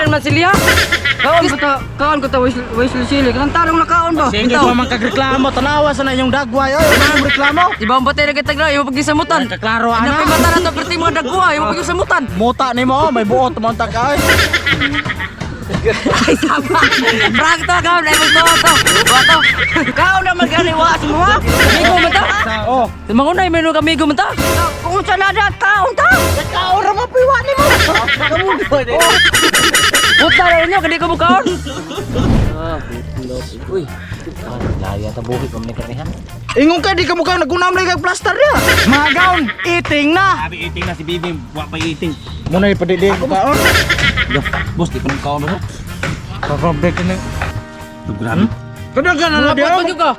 naman silya. Kaon ko ta waste sili. Kanang tarong na kaon ba? Sige pa man kagreklamo, tanawa sa na inyong dagway. Oy, wala mo reklamo. Di ba ang batay na kitag na, imo pagisamutan. Kaklaro ana. Napay mata na to perti mga dagwa, imo pagisamutan. Muta nimo, oh, may buot mo ang ay. Ay sama. Prank to kaon, ay mo to. Wa to. Kaon na man gani wa mo ha. Amigo man ta. Oh, Mangunay may kamigo man ta. Kung sa nada kaon ta. kaon ra mapiwa nimo. Puta na inyo kadi ko mukaon. Ingon ka di ka mukha nagunam lagi kag plaster niya. Mga gaon, eating na. Sabi eating na si Bibi, wa pa eating. Muna ipadidi ko kaon. Boss, di pa nang kaon ba? Papabre ka na. Grabe. Kadagan na Mga na buhat ka.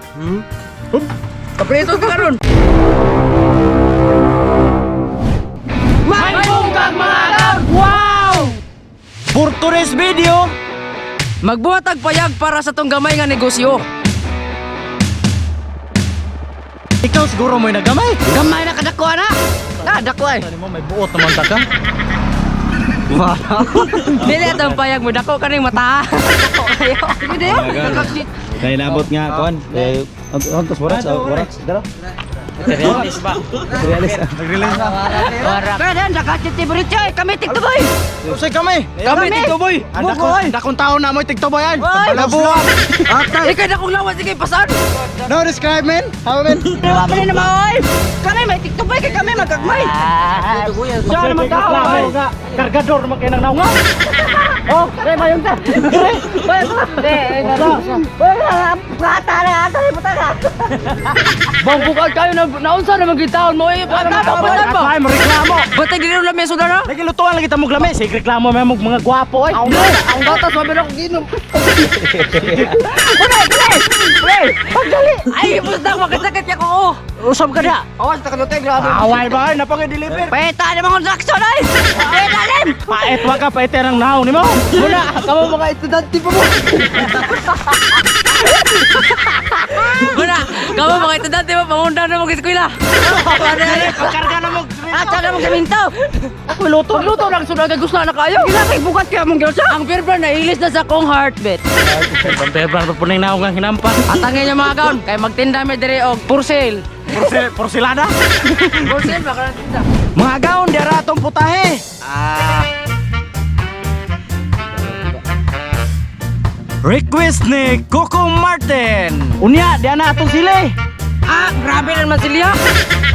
Kapreso ka karon. May mga gaon. Wow! For today's video, Magbuhat og payag para sa tong gamay nga negosyo. ikaw siguro mo'y nagamay. Gamay na kadako ana. Na dako ay. Ano mo, may buot naman ta ka. Dili atong payag mo dako kaning mata. Dako kayo. Sige dayo. Kaya nabot nga kon. Eh, ontos warats, warats. Dalo. Materialis ba? Materialis. Nag-release na. Kaya dan dakatit ti Britchay, kami tigtuboy. Usay kami. Kami tigtuboy. Ang dakong taon na mo'y tigtuboy ay. Nabuhat. Atay. Ikay dakong lawas sige pasan. No describe man. How man? Wa man ni maoy. Kami may tigtuboy kay kami magagmay. Siya naman tao. Kargador naman kayo ng naunga. Oh, kay mayon ta. Plata na ato ni puta ka. Bangbukan kayo na naunsa na magitaon mo eh. Pasan ba? Ay, mo reklamo. Batay dili lang meso na. Lagi lutuan lagi ta mo glame. Sige reklamo may mong mga gwapo ay. Ang gatas mabi na ko ginom. Pagdali. Ay, basta makasakit ya ko. Usab ka da. Awas ta kadote grabe. Away ba ay napang-deliver. Peta ni mga construction ay. Peta lim. Paet wa ka paet ang naong nimo. Muna, kamo mga estudyante pa mo. Muna, kamo mga estudyante pa pangunda na mo eskwela. Pagkarga na mo. Ata na mong saminto. Ako luto. Pagluto lang sunod kay gusto na kayo. Gila kay bugat kaya mong gilsa. Ang beer brand nailis na sa kong heartbeat. Pambebra pa po ning naong ang hinampas. Atangin niyo mga kaon, kay magtinda mi diri og for sale. Porcelana. For sale ba kanang tinda? Mga gaon dira atong putahe. Request ni Coco Martin. Unya, diyan na atong sili. Ah, grabe na naman silya.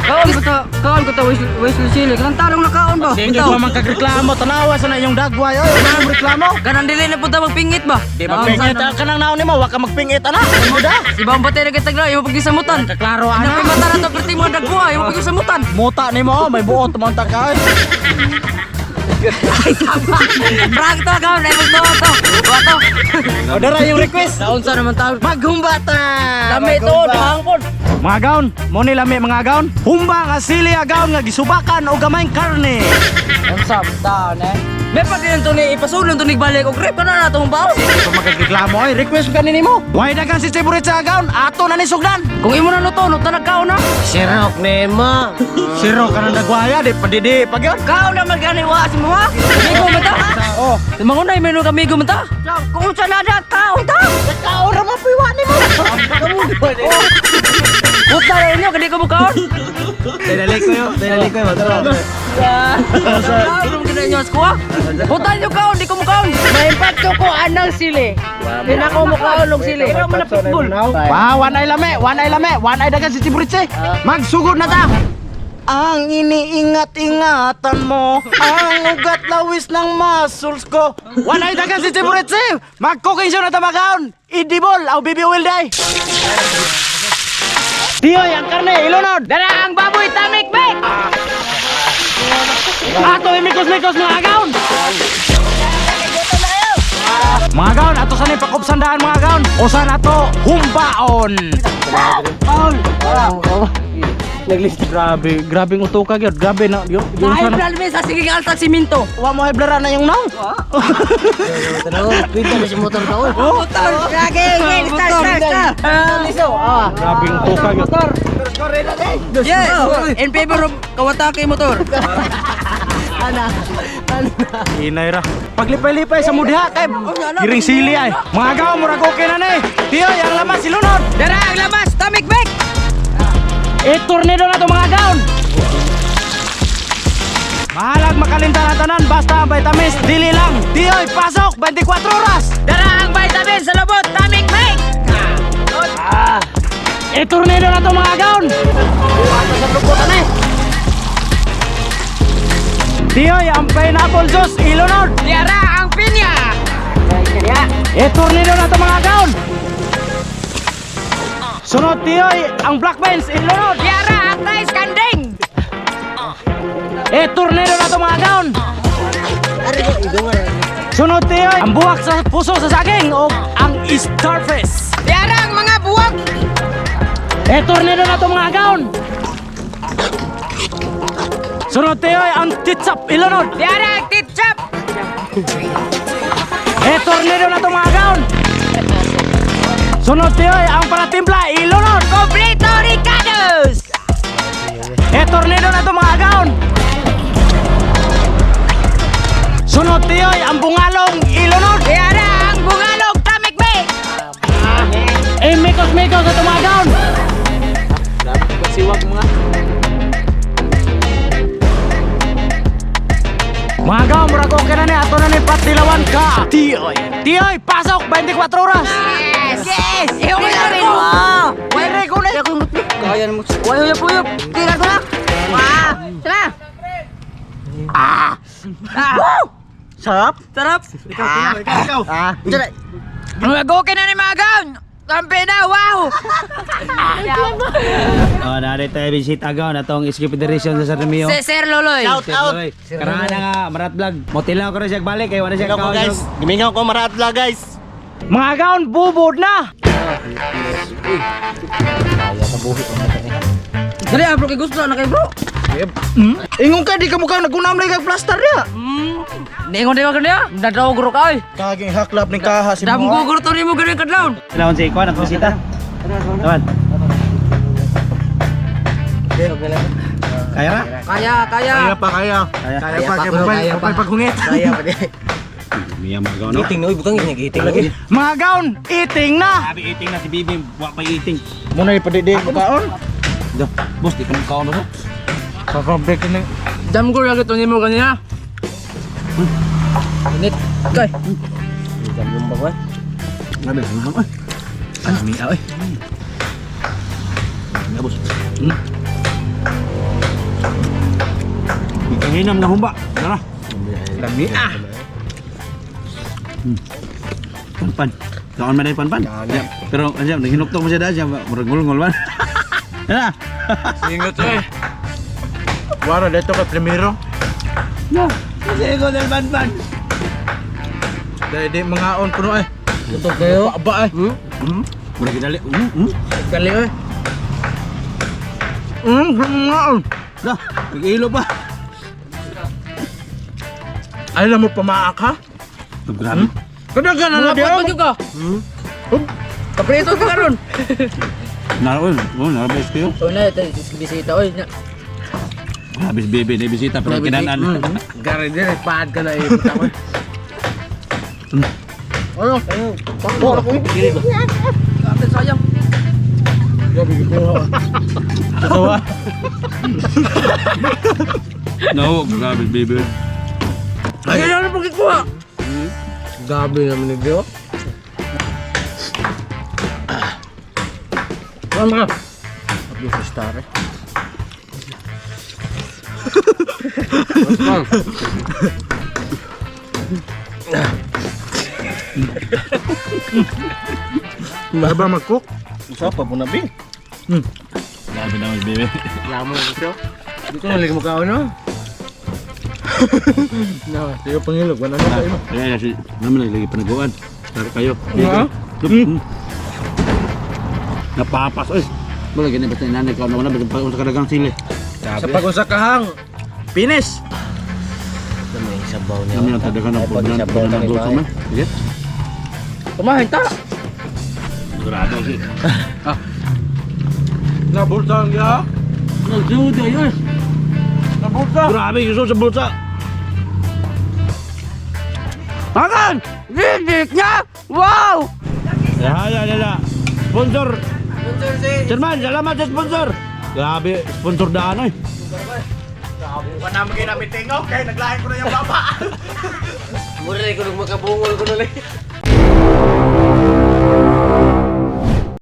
Kaon ko ta waste sili. Kanang tarong na kaon ba? Sige pa man kagreklamo, tanawa sa na inyong dagway. Oy, wala mo reklamo. Ganang dili na punta magpingit ba? Di magpingit ka nang naon nimo, wa ka magpingit ana. Mo da. Si Bang Batay na kitag na, imo pagisamutan. Kaklaro Napay ana. mata na to perti mga dagwa, imo pagisamutan. Muta nimo, oh, may buot mo ang taka. Ay. Ay, sama. Prank to, kaon, ay mo to to. Wa to. O dara yung request. Naunsa naman taon. Maghumba ta. Lami to, dahang pod. Mga gaon, mo ni lami mga gaon. Humba nga sili agaon nga gisubakan og gamayng karne. Unsa taon eh? May pa din to ni ipasulong to ni balik og rep kana na tong baon. Di pa magreklamo ay request ka nimo. Way dagan si Chiburit sa agaon, ato na ni sugdan. Kung imo na luto, no tanag kaon na. Sirok nimo. Sirok ka nang nagwaya di pa di pa gyud. Kaon na man gani wa mo ha. Amigo man ta. Oh, Mangunay may no kamigo man ta. Kung sa nada kaon ta. kaon ra mapiwa nimo. Puta na inyo kadi ko mukaon. Dali ko yo, dali ko yo. Kaon mo gina inyo sa kuha. Puta inyo kaon, di ko mukaon. Maimpakto ko anang sili. Di na ko mukaon og sili. Pero mo na pitbull. Wow, one ay lame, one ay lame, one ay dagan si Chiburitse. Magsugod na ta. Ang iniingat-ingatan mo, ang ugat lawis ng muscles ko. One ay dagan si Chiburitse. Mag-cooking show na ta magaon. Idibol, aw BB oil day. Tiyoy, ang karne, ilunod. Dara ang baboy tamik bek. Ato imikos-mikos mga gaon. Mga gaon, ato sa pakupsandaan mga gaon. Usan ato humbaon. Naglist. Grabe, grabe ng utuka gyud. Grabe na. Yung Ay, sana. plan mi sa sige altag simento. Wa mo heblara na yung naong. Motor. Lagi, start, start, start. Grabe ng utuka gyud. Yes, in favor of Kawataki motor. Inay ra. Paglipay-lipay sa mudha kay giring sili ay. Mga agaw murag okay na ni. Tiyoy, ang lamas silunod. Dara ang lamas, tamik bek. E tornado na to, mga agaw. Mahalag makalinta na tanan basta ang vitamins dili lang. Tiyoy, pasok 24 oras. Dara ang vitamin sa lubot, tamik bek. E tornado na to, mga agaw. Tiyoy, ang pineapple juice ilunod. Dara ang pinya. E tornado na to, mga agaw. Sunod, Tiyoy, ang black beans ilunod. Dara ang rice kanding. E tornado na to, mga gaon. Sunod, Tiyoy, ang buwak sa puso sa saging o ang starfish. Dara ang mga buwag. E tornado na to, mga gaon. Sunod, Tiyoy, ang titsap ilunod. Dara ang titsap. E tornado na to, mga gaon. Sunod, Tiyoy, ang paratimpla ilunod. Kompleto Ricados. E tornado na to, mga gaon. Sunod, Tiyoy, ang bungalong ilunod. Dara ang bungalog, tamik bek. E mikos-mikos na to, mga gaon. Mga gaon, murag okay na ni. Ato na ni patilawan ka. Tiyoy. Tiyoy, pasok 24 oras. Yes. Yes. Iyo mo. Wala ko na. Kaya mo. Wala uyop uyop. Tira ko na. Wah. Tara. Ah! Sarap. Sarap. Ikaw, ikaw, ikaw. Ah. Mag-okay na ni mga gaon. Kampi na, wow! Oh, naari tayo bisita gaw na tong Ski Federation sa San Remio. Si Sir Loloy. Shout out. Karangan na nga Marat Vlog. Motilaw ko rin siya balik kay wala siya Tingnan ko, guys. Gimingaw ko maratla, guys. Mga gaon, bubod na. Dali ah bro, kay gusto na kay bro. Ingon ka, di ka mukha nagunam lagi kag plaster niya. Ningon din ko niya. Nadaw guro ka oy. Kaging haklap ni kaha si Dam guguro to nimo ganun kadlawon. Kailangan si Ikuan ang bisita. Naman. Kaya ra? Kaya, kaya. Kaya pa, kaya. Kaya. Kaya pa, kaya pa, kaya paghungit. Kaya pa di. Miya mga gaon. No? Iting no, butang iting lagi. Mga gaon, eating na. Sabi eating na si Bibi, wa pa eating. Muna ipadidi ko kaon. Do, boss di ka kaon mo. Kakabreak ni. Dam guro lagi to nimo ganina. Init. Kay. Jam ba ko? Grabe, ang oy. Ang miya oy. Miya boss. Hinam na humba. Tara. Lami ah. Panpan. Kaon man ay panpan. Ya, pero ano, naghinuktok mo siya dahil siya, murag ngulngul man. Ano? Singot eh. Wala dito kay primero. No. Kasi ko del panpan. Dahil di mga on kuno eh. Butog kayo. Ba eh. Murag gidali. Kali oy. Mga on. Dah, nag-ilo pa. Ay mo pamaak ha? Grabe. Kadagan na Mga lang buwag ka. Kapreso ka karon. Naroon, oh, naroon kayo. So na ito bisita oy. Grabe si Bibi, na bisita pero kinanan. Gari din paad ka na eh. Butang oy. Ano? Oh, ako. Ate sayang. Totoo. No, grabe si Bibi. Ay, ano pag ikuha? Gabi naman ni Dio. Ano mga? Abdo sa star eh. Ba mag-cook? Usa pa po na bi. Grabe naman si Bibi. Yamo na siya. Dito na lagi mukha no? No, tiyo pangilog wala na kayo. Kaya na si naman lagi panaguan. Tara kayo. Ha? Mm. Napapas oy. Wala gani basta nanay ka na basta pag unsa kadagang sili. Sa pag-usa kahang finish. May sabaw niya. Kami ang tadagan ng Ay, pag pagnan sabaw na ng ito, man. Sige. Kumain ta. Grabe si. Nabulsa ang ya. Nagsuod ayo. Nabulsa. Grabe yusuf sa bulsa. Makan! Bidik niya! Wow! Haya nila. Sponsor. Chairman, salamat sa sponsor. Grabe, sponsor daan eh. Wala mo ginamiting, okay? Naglahin ko na yung baba. Mura ko nung makabungol ko na lang.